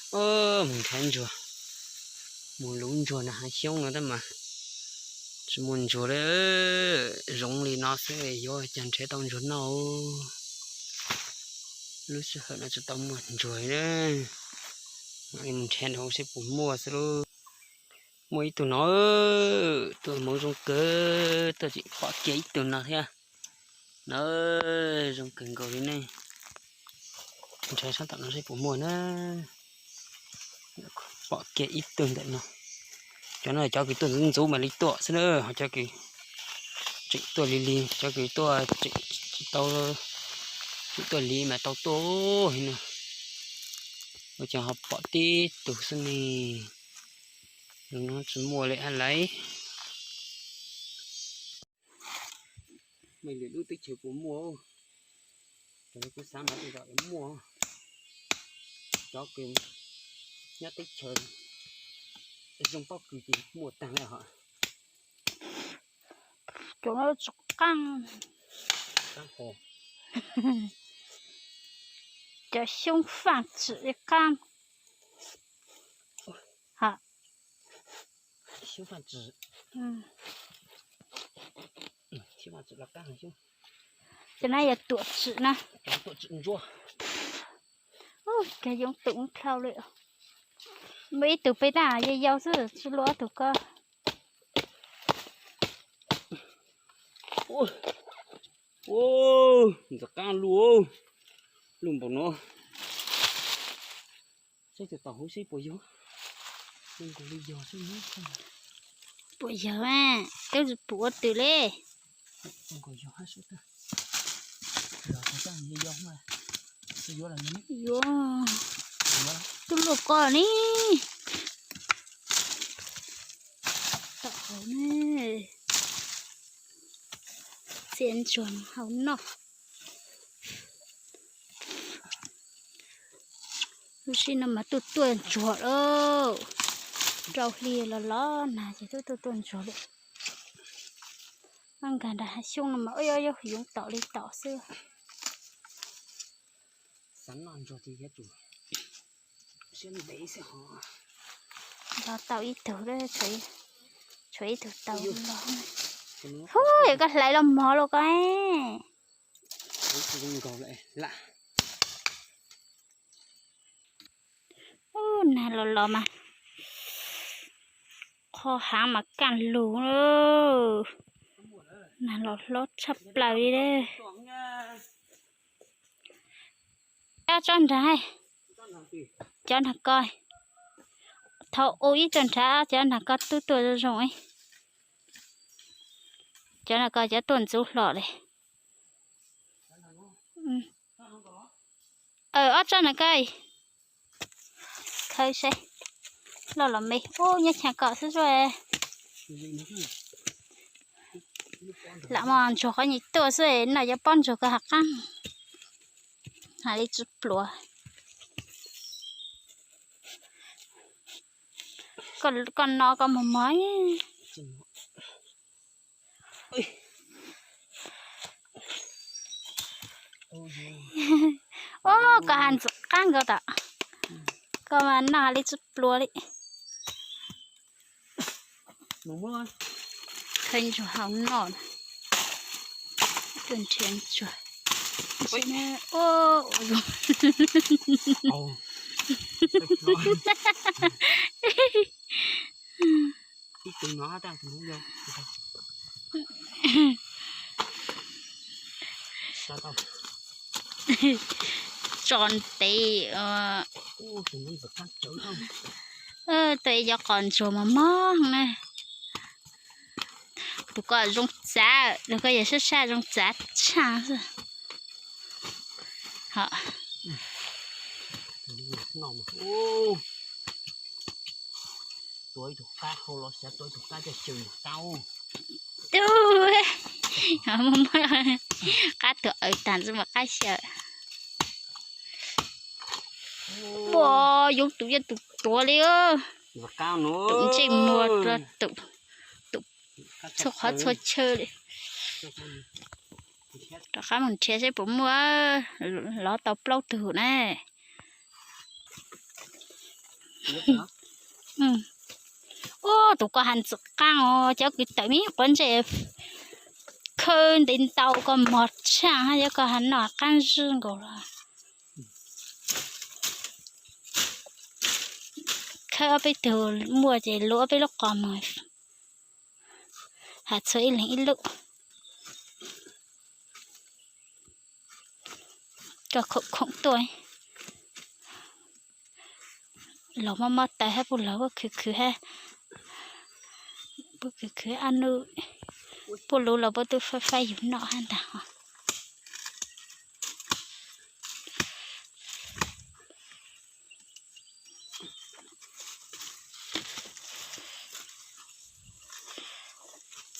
Mus nrhiav ntsuag, mus luv ntsuag na, hav xyoob no tab mas tsis muaj ntsuag li. Zoov li no xwb yuav cas nrhiav tau ntsuag noj. Lub sij hawm no tsis tau muaj ntsuag li. Mus nrhiav nrad seb puas muaj xwb lauj. Muaj ib tug no, tuaj hmoov zoo kawg, tuaj tseem pom kiag ib tug no thiab. Na, zoo kawg nkaus li ne. Nrhiav sab tom no seb puas muaj na. Pom kiag ib tug ntawm no. Cov no cov kws tuaj ntxuv ntxuv mam li tuaj xwb na, ho cov kws tseem tuaj lig lig, cov kws tuaj tseem tsis tau, tseem tuaj lig mas tau tuaj li no. Ua cas ho pom tib tug xwb ne. Zoo no tsis muaj li a laiv. Mej lwm lub teb chaws puas muaj? Cov kuv xav mas tej zaum yuav muaj. Cov kws nyob teb chaws zoo pob kws ces muaj tag li hos. Cov no tsis qaab. Cov xyoob faj tsim li qaab. Cov no yog tuam tsim na. Ub, kag yoov tus dlhau li. Muaj ib tug peb tag yau yau xwb, tsis luaj ob tug ko. Ntxim qab lug, lug npaum no. Saib tus tau huv seb puas yog. Zoo nkaus li yog xwb. Puas yog a? Twb tsis pum ua twg li. Zoo nkaus yog hab seb. Yog, yog, yuav, twb luaj ko ni. Tom hauv ne. Txiav ntsuag hau noj. Lub sij no mas tuaj tuaj ntsuag lauj. Rau hli los los nag ces tuaj tuaj tuaj ntsuag li. Nkag nram hav xyoob no mas ua yoov tom li tom xwb. Los tau ib tug, tshuav ib tug tau los. Hu, yog koj hlais los mog los koj. Ub, nag los los mas, qhov haav mas kaj lug. Nag los hlob tshaj plaws li. Ob tsob nrad, cov nrad ko, thaum u ib tsob nrad, cov nrad ko twb tuaj zoo zoo. Cov nrad ko cov tuaj ntxuv hlo li. Ob tsob nrad ko, khaws seb, loj los me, ub, nyob chaw kom xwb xwb. Lam mos ntsuag qhov nyuam tuaj xwb, noj cov pob ntsuag ko hav qab, hais li tsis pluav. Koj no koj mos mos. Ub, koj has ntxim qab nkaus tom, koj mas noj hais li tsis pluav li. Khaws ntsuag hau noj, tuaj nrhiav ntsuag. Tso ntev. Tus cov qos ntsuag mos mos na. Tus ko zoo txav, tus ko yog sab sab zoo txav tshaj xwb. Tua ib tug qab hau los xav tua ib tug qab coj xyaw mus qab. Qab tuag awv tag ntxwb mus qab xyaw. Ua, yoov tus yog tus tuav li. Tus ntsej muag rau tus, tus txhua qhov txhua chaw li. Rov qab mus nrhiav seb puas muaj, lov tau plaub tug na. Ub, tus ko has ntxim qaab os, cov kws tawm me quav ntsej khawb ntev ntau ko mog tshaj, cov ko has no qaab zib nkaus los. Khawb ob peb tug muaj ces luv ob peb lub qos mog, has txhua ib leeg ib lub. Tso khoom khoom tuaj. Los mob mob taw hab puj lug puab khwv khwv hab, puab khwv khwv ab nub, puj lug los puab tub faib faib yug noj hab ntag.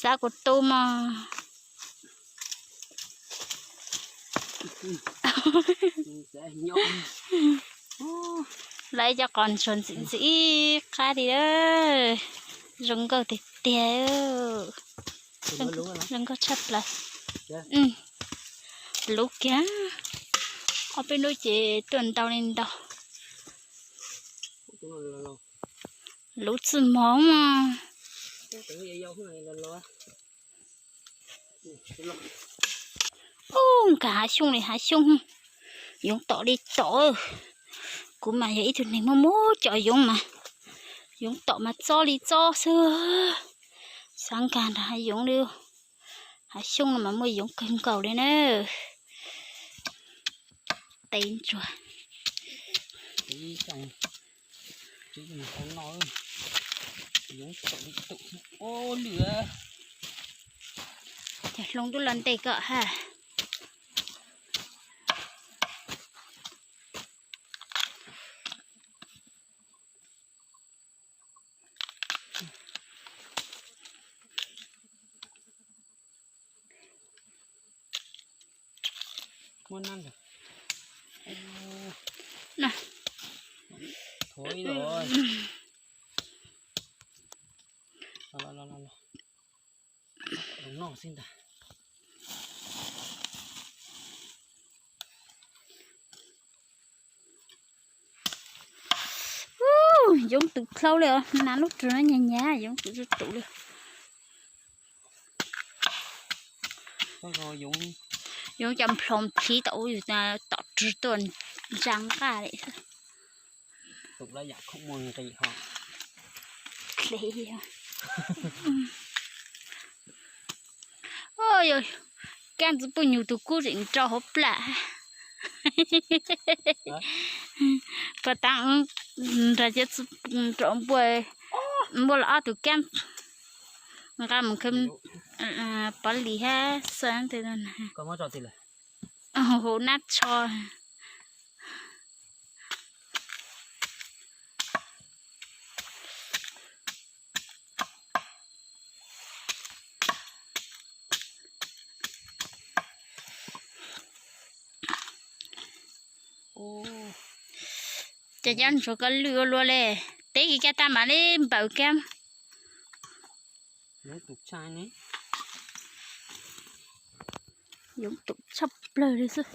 Xav kuv tub mog. Lawv cov qos ntsuag ntxim ntxim ib qab li. Zoo nkauj tiag tiag. Zoo nkauj tshaj plaws. Luv kiag. Ob peb hnub ces tuaj ntau li ntau. Luv txwj moog mas. Ub, nkag hav xyoob li hav xyoob, yoov tom li tom. Kuv mas yog ib tug neeg muaj muab cov yoov mas, yoov tom mas txob li txob xwb. Xav nkag nrag hav yoov li. Hav xyoob no mas muaj yoov kawg nkaus li na. Teb ntsuag. Cov hloov tub los ntej kom hab. Yoov tum dlhau li os, nas lub rwg no nyag nyag yoov tum zuj zus li. Yoov cov nplho plhiv tom ub yus tom rwg tuaj ntsa nqaj li. Kab ntxwv puj nyug tus kub zim nrau hauv plam. Puas tas nrog npua los ob tug kab nqa mus khawb pov lis hab xav hauv nab tsho. Cov cab ntsuag ko lwj ua luaj li, teb kis kab tag mam li npaws kab. Yoov tum tshaj plaws li xwb.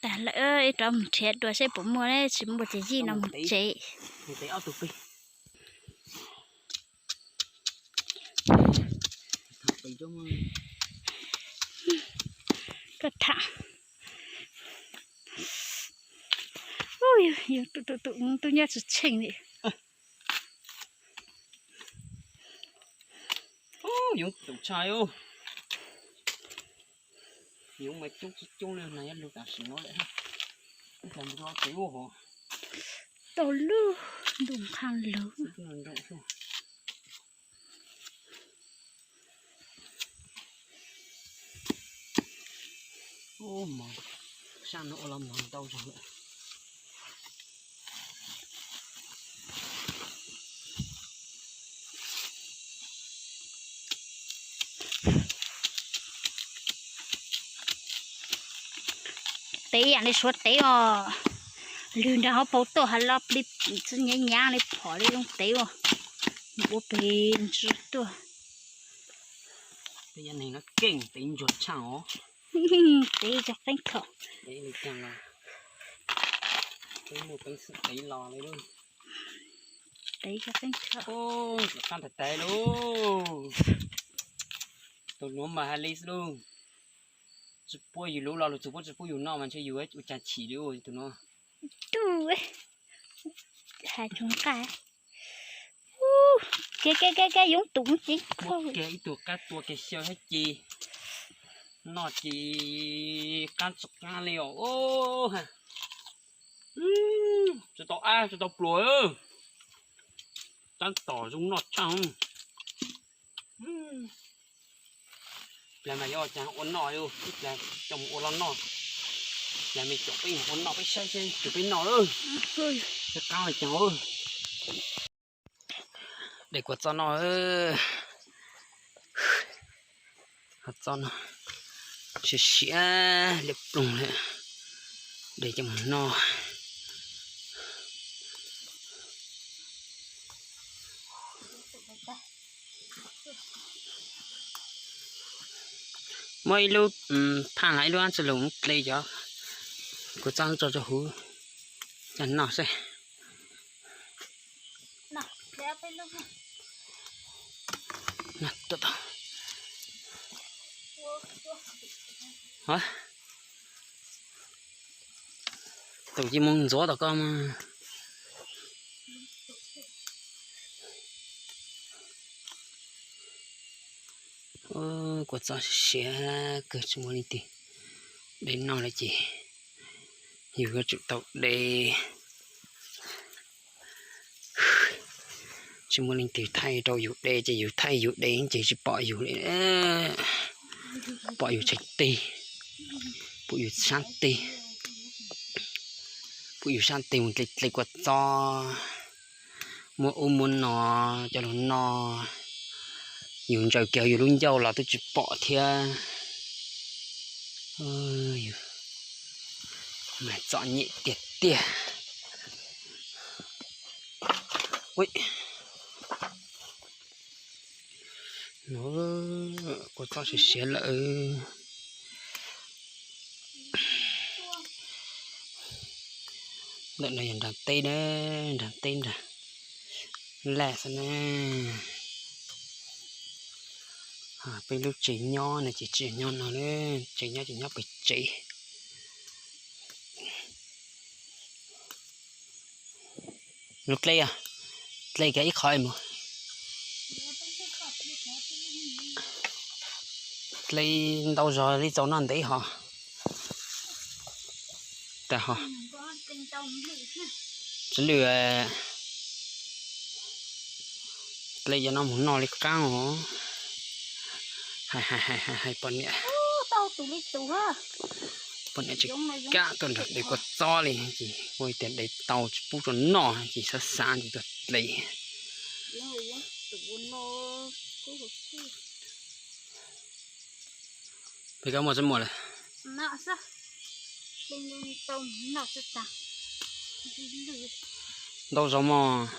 Tag lawm, ib rov mus nrhiav dua seb puas muaj, tsis muaj ces zij no mus tsev. Koj tham. Yoov tum tum tum tub nyab tsis tsheej li. Yoov tum tshaj. Yoov mas coob coob coob li na, yog lug tam sim no lawm. Tau lub ntu nqha lug. Sab no ua los mog ntau zog lawm. Tev ib yam li suav tev os. Lwg nram hauv paus tuaj has lo plig, txhob nyav nyav li phom li zoo tev ua, ua pes ntsis tuaj. Tej yam neeg no keej tev ntsuag tshaj os. Tev cov qeeb khaum. Tev li cas los peb muaj peev xwm tev los li lauj. Tev cov qeeb khaum. Tus qab tag tag lauj. Tus nuav mas hais li xwb lauj. Tsis pub yus lub los lug txug puab tsis pub yus noj mas ntshe yus ua cas chim li tus nuav. Tub, hais tug nqaj. Kiag kiag kiag kiag, yoob tus ces kiag ib tug qab tua kiag xyaw hab ci. Noj ces qab tsis qab li os. Tsis tau ab tsis tau pluas. Tab tom zoo noj tshaj. Plag mas yuav ua cas ua noj, ib plag coj mus ua los noj. Plag me caum peb mus ua noj peb saib seb tsuas peb noj lawm. Peb qab li cas. Dej kua txob noj. Txob no siav siav liab ploog li. Dej coj mus noj. Muab ib lub phaj los ib lub ab tsi lug dle cov kua txob tso rau huv coj noj seb. Tus ci moog ntxuav tom koj mas. Kua txob siav kawg tsis muaj leej twg de noj li ces yus yuav tsum tau de. Tsis muaj leej twg thaij rau yus de ces yus thaij yus de ces tsis pom yus li. Pom yus tsev teg, pum yus sab teg, pum yus sab teg mus dle dle kua txob, muab ub muab no coj lug noj. Yus ntsaws kiag yus lub ncauj los twb tsis pom thiab. Mas txom nyem tiag tiag. Kua txob siav siav lawm. Ntawm no yog nrag teb na, nrag teb nrag laj xwb na. Peb lub tsev nyob no ces tsis nyob no, tsev nyob ces nyob pem tsev. Lub dle, dle kiag ib qho mus. Dle ntau zog li txaus noj ntev hos. Tag hos. Tsis lwj, dle cov no mus noj li qaab os. Hais hais hais hais poj niam, poj niam tsis kam tuaj nrog de kua txob li ces ua tias de tau tsis pub rau noj ces xav xav ces tuaj dle. Peb kab muaj txaj muag lawm. Ntau zaus mog.